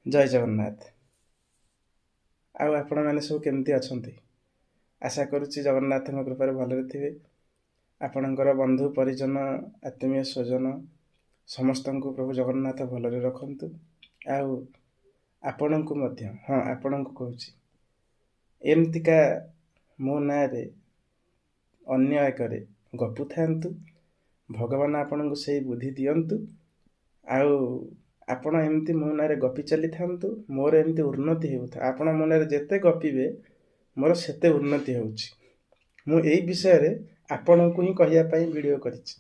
ଜୟ ଜଗନ୍ନାଥ। ଆଉ ଆପଣମାନେ ସବୁ କେମିତି ଅଛନ୍ତି? ଆଶା କରୁଛି ଜଗନ୍ନାଥଙ୍କ କୃପାରେ ଭଲରେ ଥିବେ। ଆପଣଙ୍କର ବନ୍ଧୁ ପରିଜନ, ଆତ୍ମୀୟ ସ୍ୱଜନ ସମସ୍ତଙ୍କୁ ପ୍ରଭୁ ଜଗନ୍ନାଥ ଭଲରେ ରଖନ୍ତୁ। ଆଉ ଆପଣଙ୍କୁ ମଧ୍ୟ, ହଁ ଆପଣଙ୍କୁ କହୁଛି, ଏମିତିକା ମୋ ନାଁରେ ଅନ୍ୟ ଆଗରେ ଗପୁଥାନ୍ତୁ। ଭଗବାନ ଆପଣଙ୍କୁ ସେଇ ବୁଦ୍ଧି ଦିଅନ୍ତୁ। ଆଉ ଆପଣ ଏମିତି ମୋ ନାଁରେ ଗପି ଚାଲିଥାନ୍ତୁ, ମୋର ଏମିତି ଉନ୍ନତି ହେଉଥାଉ। ଆପଣ ମୋ ନାଁରେ ଯେତେ ଗପିବେ ମୋର ସେତେ ଉନ୍ନତି ହେଉଛି। ମୁଁ ଏଇ ବିଷୟରେ ଆପଣଙ୍କୁ ହିଁ କହିବା ପାଇଁ ଭିଡ଼ିଓ କରିଛି।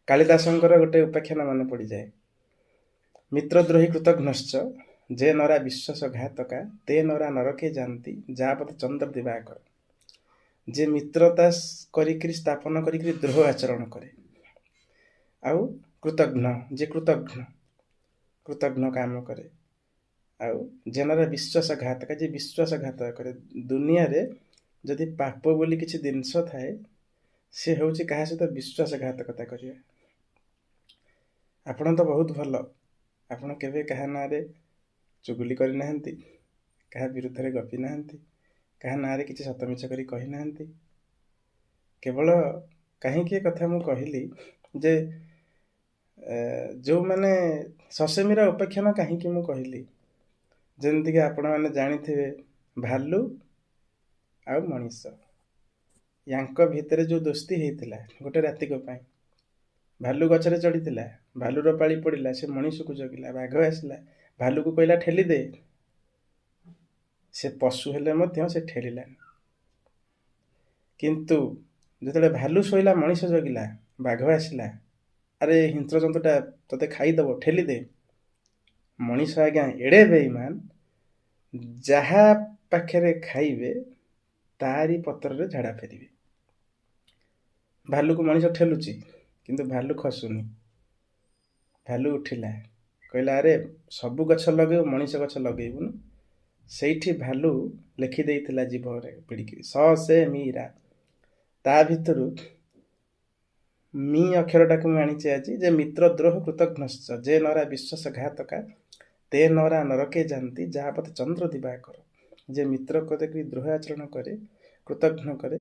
କାଳିଦାସଙ୍କର ଗୋଟେ ଉପାଖ୍ୟାନ ମନେ ପଡ଼ିଯାଏ। ମିତ୍ରଦ୍ରୋହୀ କୃତଘ୍ନଶ୍ଚ ଯେ ନରା ବିଶ୍ୱାସଘାତକା ତେ ନରା ନରକେ ଯାନ୍ତି ଯାବତ ଚନ୍ଦ୍ର ଦିବାକର। ଯେ ମିତ୍ରତା କରିକିରି ସ୍ଥାପନ କରିକିରି ଦ୍ରୋହ ଆଚରଣ କରେ, ଆଉ କୃତଘ୍ନ, ଯେ କୃତଘ୍ନ କାମ କରେ, ଆଉ ଯେ ନରା ବିଶ୍ୱାସଘାତକା, ଯେ ବିଶ୍ୱାସଘାତକ କରେ। ଦୁନିଆରେ ଯଦି ପାପ ବୋଲି କିଛି ଜିନିଷ ଥାଏ, ସେ ହେଉଛି କାହା ସହିତ ବିଶ୍ୱାସଘାତକତା କରିବା। ଆପଣ ତ ବହୁତ ଭଲ, ଆପଣ କେବେ କାହା ନାଁରେ ଚୁଗୁଲି କରିନାହାନ୍ତି, କାହା ବିରୁଦ୍ଧରେ ଗପି ନାହାନ୍ତି, କାହା ନାଁରେ କିଛି ସତମିଛ କରି କହିନାହାନ୍ତି। କେବଳ କାହିଁକି ଏ କଥା ମୁଁ କହିଲି ଯେ ଯେଉଁମାନେ ସସେମୀର ଉପାଖ୍ୟାନ କାହିଁକି ମୁଁ କହିଲି, ଯେମିତିକି ଆପଣମାନେ ଜାଣିଥିବେ ଭାଲୁ ଆଉ ମଣିଷ ୟାଙ୍କ ଭିତରେ ଯେଉଁ ଦୋସ୍ତି ହେଇଥିଲା ଗୋଟେ ରାତିକ ପାଇଁ। ଭାଲୁ ଗଛରେ ଚଢ଼ିଥିଲା, ଭାଲୁର ପାଳି ପଡ଼ିଲା, ସେ ମଣିଷକୁ ଜଗିଲା। ବାଘ ଆସିଲା, ଭାଲୁକୁ କହିଲା ଠେଲି ଦେ। ସେ ପଶୁ ହେଲେ ମଧ୍ୟ ସେ ଠେଲିଲାନି। କିନ୍ତୁ ଯେତେବେଳେ ଭାଲୁ ଶୋଇଲା, ମଣିଷ ଜଗିଲା, ବାଘ ଆସିଲା, ଆରେ ହିଂସ୍ର ଜନ୍ତୁଟା ତୋତେ ଖାଇଦେବ, ଠେଲି ଦେ। ମଣିଷ ଆଜ୍ଞା ଏଡ଼େ ବେଇମାନ, ଯାହା ପାଖରେ ଖାଇବେ ତାରି ପତ୍ରରେ ଝାଡ଼ା ଫେରିବେ। ଭାଲୁକୁ ମଣିଷ ଠେଲୁଛି, କିନ୍ତୁ ଭାଲୁ ଖସୁନି। ଭାଲୁ ଉଠିଲା, କହିଲା ଆରେ ସବୁ ଗଛ ଲଗେଇବୁ, ମଣିଷ ଗଛ ଲଗେଇବୁନି। ସେଇଠି ଭାଲୁ ଲେଖିଦେଇଥିଲା ଜିଭରେ ପିଡ଼ିକିରି ସ ସେ ମୀରା। ତା ଭିତରୁ ମି ଅକ୍ଷରଟାକୁ ମୁଁ ଆଣିଛି ଆଜି, ଯେ ମିତ୍ରଦ୍ରୋହ କୃତଘ୍ନଶ୍ଚ ଯେ ନରା ବିଶ୍ୱାସଘାତକା ତେ ନରା ନରକେ ଯାନ୍ତି ଯାବତ ଚନ୍ଦ୍ର ଦିବାକର। ଯେ ମିତ୍ର କରିକି ଦ୍ରୋହ ଆଚରଣ କରେ, କୃତଘ୍ନ କରେ।